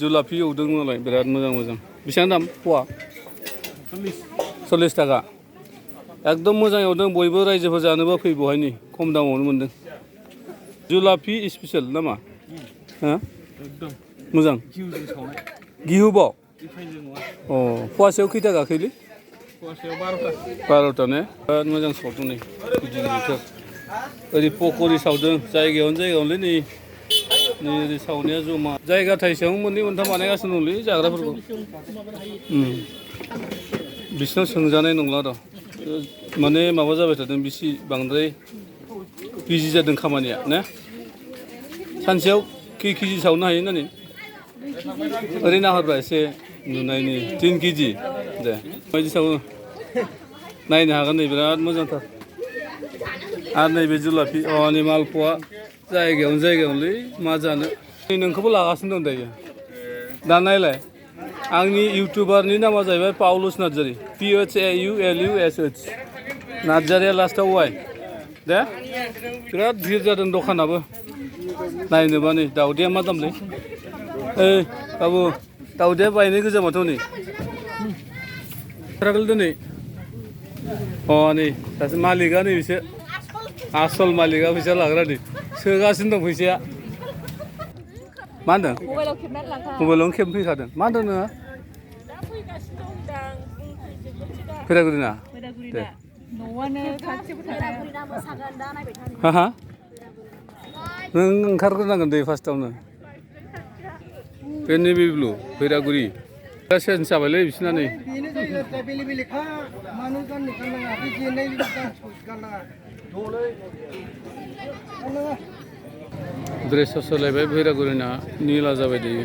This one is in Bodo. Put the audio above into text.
जुलाफि एवदों मालाय बिराद मोजां मोजां बेसेबां दाम फवा 40 थाखा एकदम मोजां एवदों बयबो रायजोफोर जानोबा फै बहायनि खम दामावनो मोनदों जुलाफि स्पेसियेल नामा हो एकदम मोजां गिहुबाव अ फवासेयाव खै थाखा खैलि फवासेयाव 12 ने बिराद मोजां सावदों नै गिदिर गिदिरथार ओरै पकरि सावदों जायगायावनो नै ओरै सावनाया जमा जायगा थाइसेयाव मोननै मोनथाम बानायगासिनो दंलै जाग्राफोरखौ बिसिनाव सोंजानाय नंला र' माने माबा जाबाय थादों बिसि बांद्राय बिजि जादों खामानिया ना सानसेयाव खै केजि सावनो हायो होननानै ओरै नाहरब्रा एसे नुनायनि 3 केजि दे माबायदि सावो नायनो हागोन नै बिराद मोजांथार आरो नैबे जुलाफि नै मालप'आ जायगायावनोलै मा जानो नोंखौबो लागासिनो दं दायो दा नायलाय आंनि इउटुबारनि नामा जाहैबाय पाउलुस नार्जारि PHAULUSH नार्जारिया लास्टआव वाइ दे बिराद भिर जादों दखानाबो नायनोबा नै दाउदैया मा दामलै ओइ बाबु दाउदैया बायनाय गोजा माथो नै दिनै नै सासे मालिकआ नै बिसो आसल मालिकआ फैसा लाग्रा नै सोगासिनो दं फैसाया मा होनदों मबाइलावनो खेबनो फैखादों मा होनदों नोङो फैरागुरिना दे हा नों ओंखारग्रोनांगोन दे फार्स्टआवनो बे नेभि ब्लु फैरागुरि दा चेन्ज जाबायलै बिसिना नै ड्रेसा सोलायबाय भैरागुरिना निला जाबाय दायो